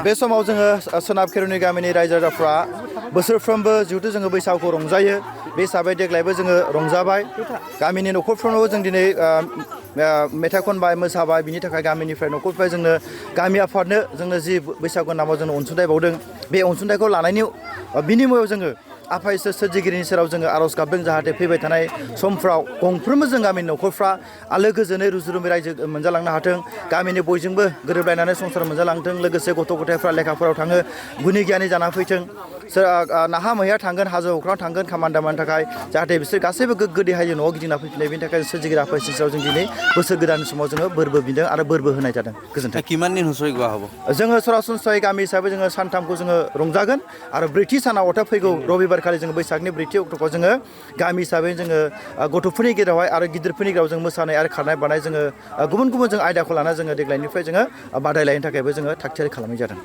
बे समाव जोङो सोनाब खेरुनि गामिनि रायजो राजाफ्रा बोसोरफ्रोमबो जिहेथु जोङो बैसागुखौ रंजायो बे हिसाबै देग्लायबो जोङो रंजाबाय गामिनि न'खरफ्रोमावबो जों दिनै मेथाइ खनबाय मोसाबाय बिनि थाखाय गामिनिफ्राय न'खरनिफ्राय जोंनो गामि आफादनो जोंनो जि बैसागु नामाव जोंनो अनसुंथाइ बावदों बे अनसुंथाइखौ लानायनि बिनिमयाव जोङो आफा इसोर सोरजिगिरिनि सेराव जोङो आर'ज गाबदों जाहाथे फैबाय थानाय समफ्राव गंफ्रोमबो जों गामिनि न'खरफ्रा आलो गोजोनै रुजु रुमु रायजो मोनजालांनो हाथों गामिनि बयजोंबो गोरोबलायनानै संसार मोनजालांथों लोगोसे गथ' गथायफ्रा लेखाफोराव थाङो गुनि गियानि जानानै फैथों नाहा मैहा थांगोन हाजो अख्रां थांगोन खामानि दामानि थाखाय जाहाथे बिसोर गासैबो गोग्गो देहायै न'आव गिदिंना फैफिननाय बेनि थाखाय सोरजिगिरि आफा इसोरनि सेराव जों दिनै बोसोर गोदाननि समाव जोङो बोरबो बिदों आरो बोरबो होनाय जादों गोजोन्थों। किमान दिन हुंस'यगोवा हबो जोङो सरासनस्रायै गामि हिसाबै जोङो सानथामखौ जोङो रंजागोन आरो ब्रैथि सानाव अथा फैगौ रबिबारखालि जोङो बैसागनि ब्रैथि अक्ट'खौ जोङो गामि हिसाबै जोङो गथ'फोरनि गेजेरावहाय आरो गिदिरफोरनि गेजेराव जों मोसानाय आरो खारनाय बारनाय जोङो गुबुन गुबुन जों आयदाखौ लाना जोङो देग्लायनिफ्राय जोङो बादायलायनो थाखायबो जोङो थाग थियारि खालामनाय जादों।